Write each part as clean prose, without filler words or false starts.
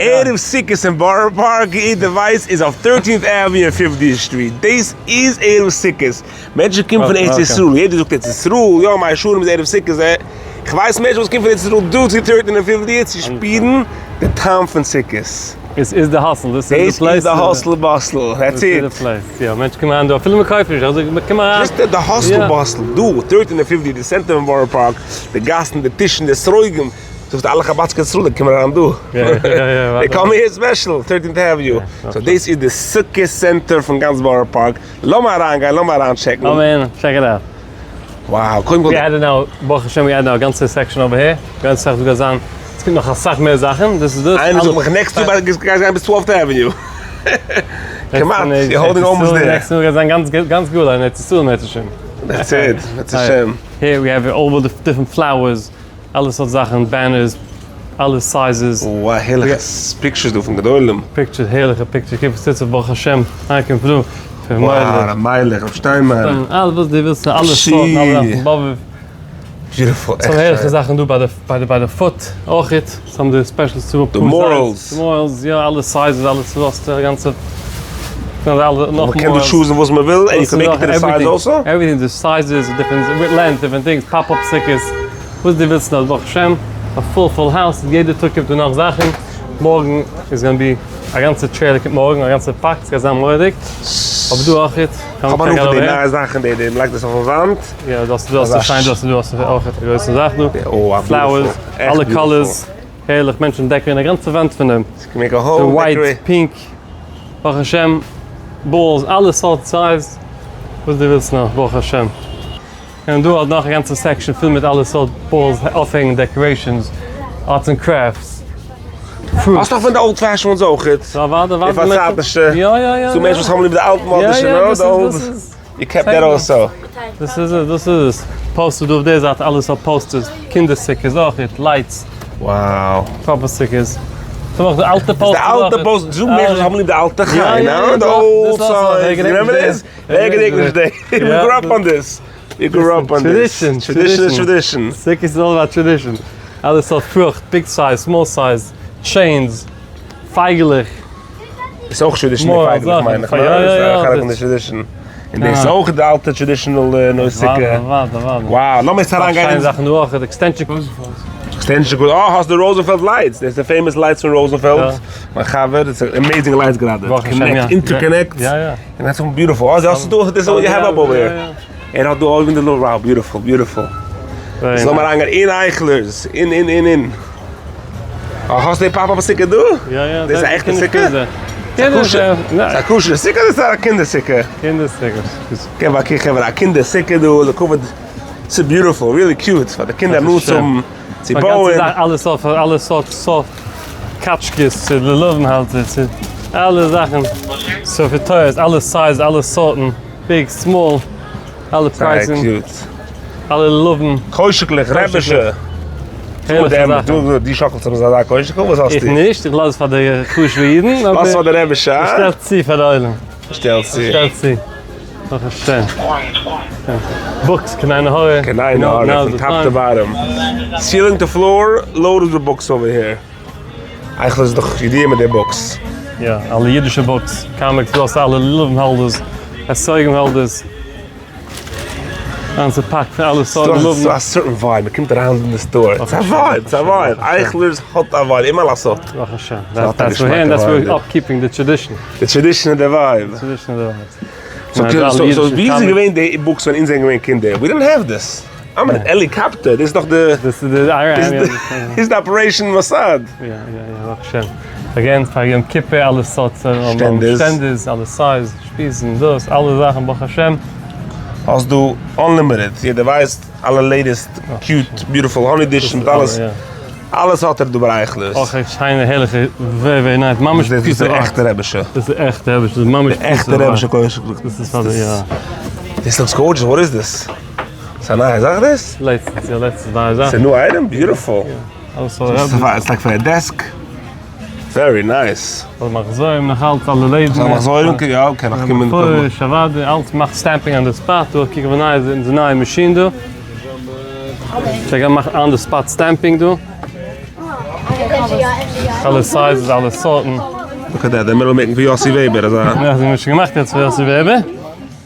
ערב סוכות אין בארא פארק, יעדער ווייסט, איז אויף Thirteenth Avenue און Fiftieth Street, דאס איז ערב סוכות, מענטשן קומען פון ארץ ישראל, יעדער זאגט ארץ ישראל, יא מאה שערים איז ערב סוכות, איך ווייס מענטשן וואס קומען פון ארץ ישראל דא צו Thirteenth און Fiftieth צו שפירן די טעם פון סוכות. עס איז די hustle, דאס איז די place. דאס איז די hustle bustle, that's it. יא, מענטשן קומען אריין דא אפילו מען קויפט נישט, איך זאג מען קומט אריין. דאס איז די hustle bustle, דא, Thirteenth און Fiftieth, די center פון בארא פארק, די גאסן, די טישן, די אתרוגים. זאגסט אלע חבדסקע ישראלים קומען אריין דא. They come here special, Thirteenth Avenue. So דאס איז די סוכה center פון גאנץ בארא פארק. לאמיר אריינגיין, לאמיר אריינטשעקן. לאמיר check it out. Wow, קודם כל. We added now, ברוך השם we added now א גאנצע section over here. גאנץ סאך דא גייט זיין, עס קומט נאך אסאך מער זאכן, דאס איז דאס. איינער זאגט מיך next יאר גייסט גיין ביז Twelfth Avenue. כמעט, you're holding almost there. Next יאר גייט זיין גאנץ גאנץ גאולה אין ארץ ישראל אם ירצה השם. That's it, ירצה השם. Here we have all the different flowers. אלע סארט זאכן, banners, אלע sizes. וואו הערליכע pictures דא פון גדולים. Pictures, הערליכע pictures, קוק וואס טוט זיך ברוך השם, איינקום פון דא, פון מיילעך. וואו, ר' מיילעך, ר' שטיינמאן. אלעס וואס דו ווילסט, אלע סארטן, אלע זאכן, באבוב. Beautiful, עכט שיין. ס'האבן הערליכע זאכן דא ביי די ביי די foot אויכעט, ס'האבן די specials צו. די murals. די murals, יא, אלע sizes, אלע סארט, די גאנצע. מ'קען דא choose ן וואס מ'וויל, and you can make it to the size also? Everything, די sizes, different length, different things, pop up סוכות, וואס דו ווילסט נאר, ברוך השם, א full full house, יעדע טאג קומט דא נאך זאכן, מארגן איז gonna be א גאנצע trailer קומט מארגן, א גאנצע פאק, ס'גייט זיין מורא'דיג, אבער דא אויכעט, כ'האב הנאה פון די נייע זאכן, די די מ'לייגט עס אויפן וואנט. יא, דאס איז שיין, דאס איז אויכעט א גרויסע זאך דא, flowers, אלע colors, הערליך, מענטשן דעקערן א גאנצע וואנט פון דעם, white, pink. ברוך השם, balls, אלע סארט size, וואס דו ווילסט נאר, ברוך השם. און דא האט נאך א גאנצע section פול מיט אלע סארט balls, אויפהענגן decorations, arts and crafts, fruits. האסט נאך פון די old fashion ones אויכעט? אוודאי אוודאי. די פארצייטישע. יא יא יא. ס'דא מענטשן וואס האבן ליב די אלטמאדישע, נא? די old. You kept that also. דאס איז עס, דאס איז עס. Poster דא אויף די זייט, אלע סארט posters, קינדער סוכות אויכעט, lights. Wow. Proper סוכות. ס'איז נאך די אלטע posters די אלטע posters, זאג מענטשן וואס האבן ליב די אלטע חיים, יא, די old signs, you remember this? ווער געדענקט נישט דעי? We grew up on this. We grew up on this. Tradition. Tradition איז tradition. סוכות איז all about tradition. אלע סארט פרוכט, big size, small size, chains, פייגעלעך. איז אויך traditional די פייגלעך מיין איך, יא? איז א חלק פון די tradition. און דאס איז אויך די אלטע traditional נושא. Wow, לאמיר יעצט אריינגיין אין. זאכן דא אויך, extension cords. Extension cords, אה האסט די ראזענפעלד lights, דאס איז די famous lights פון ראזענפעלד, מיין חבר, דאס איז amazing lights גראדע, connect, interconnect, און that's beautiful, אה האסט דא, דאס איז what you have up over here, ער האט דא אויבן די wow, beautiful, beautiful. יעצט לאמיר אריינגיין אין אייכלער'ס, אין אין אין אין. אה, האסט די pop up סוכה דא? יא יא. דאס איז א עכטע סוכה? ס'איז א כשר'ע סוכה אדער ס'איז א קינדער סוכה? קינדער סוכה. געב א קוק חברה, א קינדער סוכה דא, לכבוד, ס'איז beautiful, really cute, פאר די קינדער הנאה צו האבן, צו בויען. אלע סארט, אלע סארט סארט קאטשקעס, צו לולבים האלטער, צו אלע זאכן, ספר תורות, אלע size, אלע סארטן, big, small. אלע פרייזן, אלע לולבים. קוישיקלעך, רעבישע. דו שאקלסט אויף אזא קוישיקל? וואס האסטו? איך נישט, איך לאז עס פאר די חשוב'ע אידן. לאז פאר די רעבישע, הא? שטעלט צו פאר די עולם. שטעלט צו. שטעלט צו. ברוך השם. Books, קיין עין הרע. קיין עין הרע, פון top to bottom. Ceiling to floor, loaded with books over here. איך לאז דאך ידיעה מיט די books. יא, אלע אידישע books, comics, דו האסט אלע לולבים holders, אתרוגים holders, גאנצע פאק פון אלע סארט לולבים. ס'דא א certain vibe, מ'קומט אריין אין די store, ס'איז א vibe, ס'איז א vibe, אייכלער'ס האט א vibe, אין מה לעשות. ברוך השם, that's where upkeeping the tradition. די tradition און די vibe. די tradition און די vibe. So ווי איז געווען די books ווען אונז זענען געווען קינדער? We didn't have this. אה מיט helicopter, דאס איז דאך די. דאס איז די אייראן. דאס איז די operation מוסד. יא יא יא ברוך השם. Again פאר יום כיפור אלע סארט שטענדערס, אלע size, שפיזן, דאס, אלע זאכן ברוך השם. האסט דא unlimited, יעדער ווייסט אלע latest cute beautiful honey dish מיט אלעס, אלעס האט ער דא ביי אייכלערס. אויך א שיינע הערליכע very very nice, ממש piece of art. דאס איז די עכטע רעבישע. דאס איז עכטע רעבישע, דאס איז ממש די עכטע רעבישע כושר. דאס איז פאר די יא. This looks gorgeous, what is this? ס'איז א נייע זאך דאס? לעצטנס יא, לעצטנס נייע זאך. ס'איז new item? Beautiful. It's like פאר א desk. Very nice. פאר מחזורים נאך אלץ אלע לעדן. פאר מחזורים יא, קען נאך קומען. פוש, אוודאי, אלץ מאכט stamping on the spot, דא קוק אויף נייע אונזער נייע מאשין דא. זיי גייען מאכן on the spot stamping דא. אלע sizes אלע סארטן. Look at that, די middle making פון יאסי וועבער אזא. יא, זיי האבן שוין געמאכט יעצט פאר יאסי וועבער.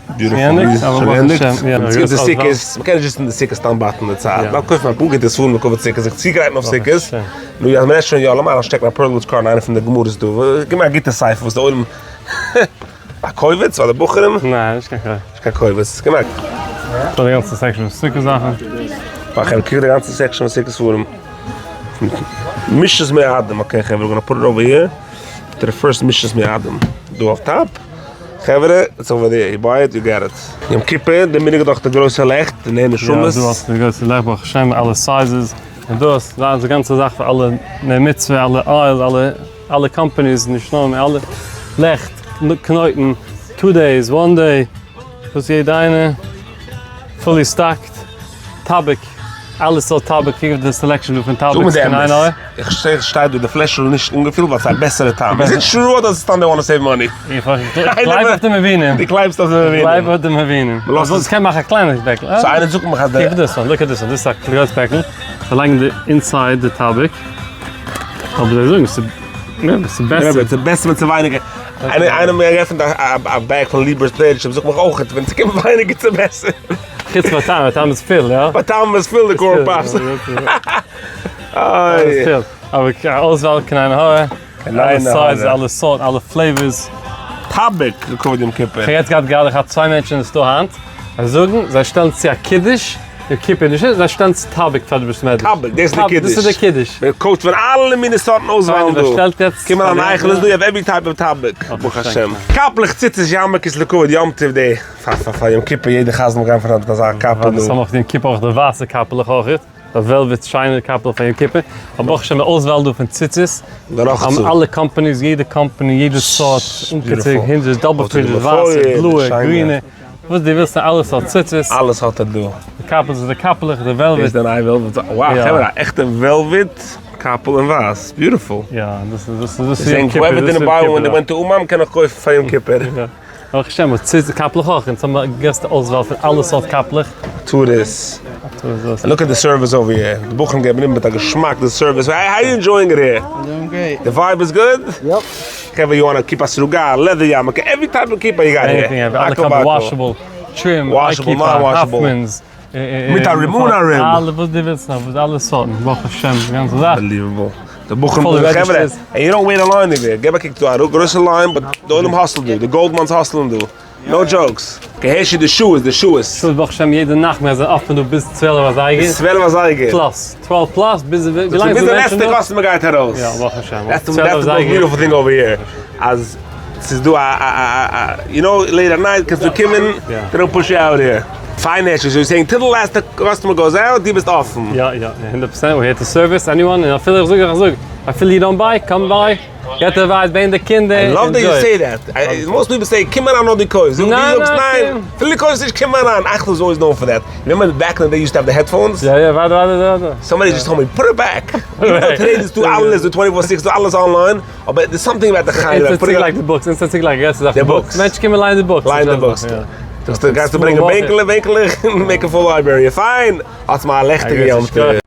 Beautiful. שוין געענדיגט? די סוכות, מ'קען נישט זיצן אין די סוכה סתם ווארטן די צייט, מ'דארף קויפן אפאר גוטע ספרים לכבוד סוכות, זיך צוגרייטן אויף סוכות, נו אז מ'רעדט שוין יא, לאמיר אריינשטעקן א Perlowitz card אין איינע פון די גמרות דא, גיב מיר א גוטע ספר וואס די עולם, א קובץ פאר די בחורים? ניין, נישט קיין קובץ. נישט קיין קובץ, גיב מיר א. דא די גאנצע section פון סוכה זאכן. מאך קוק די גאנצע section פון סוכה ספרים. משנת מועדים, okay חברה, gonna put it over here, to the first משנת מועדים, דא אויף top. חברה, it's over there, you buy it, you get it. יום כיפור, די מנהג איז דאך די גרויסע לעכט, די נר נשמות. יא, דא האסטו די גרויסע לעכט, ברוך השם, אלע sizes, און דאס, דא איז די גאנצע זאך פאר אלע נר מצוה, אלע oil, אלע, אלע companies, נישט נאר מיר, אלע לעכט, קנויטן, two days, one day, וואס יעדע איינע, fully stocked. טאביק, אלע סארט טאביק, קוק אויף די selection דא פון טאביק. זאג מיר די אמת, איך זעה שטייט דא די פלעשל איז נישט אנגעפילט ווייל ס'איז א בעסערע טעם, איז it true אדער סתם they wanna save money? איך גלייב אויף די מבינים. דו גלייבסט אויף די מבינים. גלייב אויף די מבינים. מ'לאזט עס. קען מאכן א קליינע פעקל. So איינער זאגט מיך אז די. קוק דאס one, look at this one, דאס איז א גרויס פעקל, זיי לייגן די inside די טאביק, אבער זיי זאגן ס'איז בעסער. ס'איז בעסער ווען ס'איז ווייניגער. איינער האט מיר געעפנט א bag פון ליבער'ס Pledge, זאגט מיך אויך ווען ס'קומט ווייניגער ס'איז בעסער. חוץ ביי טעם, איז פיל, יא? ביי טעם איז פיל די corn pops. איז פיל. אבער אויסוואל קיין עין הרע. אלע sizes, אלע סארט, אלע flavors. טאביק לכבוד יום כיפור. כ'האב יעצט געהאט גראדע כ'האב צוויי מענטשן אין די store היינט, זיי זאגן זיי שטעלן צו א קידוש יום כיפור, נישט זיי שטעלן צו טאביק פאר די בית מדרש. טאביק, דאס איז די קידוש. דאס איז די קידוש. מען קויפט פון אלע מיני סארטן אויסוואלן דא. קומען אן אייכל איז דא, you have every type of טאביק, ברוך השם. קאפלעך ציצית יארמולקעס לכבוד יום טוב די. פאר פאר פאר יום כיפור יעדע חזן וואלט גיין פאר מיט אזא קאפל דא. ס'האבן אויף יום כיפור אויך די ווייסע קאפעלעך אויך, די velvet שיינע קאפעלעך פאר יום כיפור, אבער ברוך השם די אויסוואל דא פון ציצית, האבן אלע companies, יעדע קאמפאני, יעדע סארט, אנקעצער, הונדערט, double printed, ווייסע, בלויע, גרינע, וואס דו ווילסט, אלע סארט ציצית. אלעס האט ער דא. די קאפל איז די קאפעלעך, די velvet. דאס איז די נייע velvet, wow חברה, א עכטע velvet קאפל אין ווייס, beautiful. יא, דאס איז דאס איז יום כיפור. קען איך קויפן פאר יום כיפור. ברוך השם וואס צו קאפלעך אויך, אונז האבן די גרעסטע אויסוואל פון אלע סארט קאפלעך. טוריסט. Look at the service over here. די בחורים געבן איבער מיט א געשמאק די service. How you enjoying it here? I'm doing great. The vibe is good? Yep. חברה you want a כיפה סרוגה, leather yarmulke, every type of כיפה you got here. אלע קאפל washable, trim, washable, non washable. Hoffmans. מיט א rim אן א rim. אלע וואס דו ווילסט נאר, וואס אלע סארטן, ברוך השם, די גאנצע זאך. Unbelievable. די בחורים, חברה, and you don't wait in line anywhere. געב א קוק דא, א גרויסע line, but די עולם hustle ט דא, די גאלדמאנס hustle ן דא. No jokes. הערשי די שעות, די שעות. שעות ברוך השם יעדע נאכט מיר זענען אפען דא ביז 12 אזייגער. ביז 12 אזייגער. Plus, 12 plus, ביז ווי לאנג ביז די לעצטע customer גייט ארויס. יא, ברוך השם. That's the most beautiful thing over here. אז ס'איז דא א א א you know late at night קענסטו קומען, they don't push you out here. פיין הערשי, so you saying till the last customer goes out, דו ביסט אפן. יא יא, 100%, we here to service anyone, און אפילו איך זאג איך זאג, אפילו you don't buy, come by, get advice, ברענג די קינדער, I love that you say that, most people say קום אריין נאר דו קויפסט, דו זאגסט ניין, אפילו דו קויפסט נישט קום אריין, אייכל איז always known for that, remember back in the day used to have the headphones? יא יא, ווארט ווארט ווארט. Somebody just told me put it back, even though today איז דא אלעס, דא twenty four six, דא אלעס online, אבער there's something about די חיים. אינסטענט צוגעלייגט די books, אינסטענט צוגעלייגט די גרעסטע זאך די books. מענטשן קומען ליינען די books. ליינען די books. דו גייסט ברענגען בענקעלע בענקעלעך און make a full library. פיין! האטס מיר א לעכטיגע יום טוב.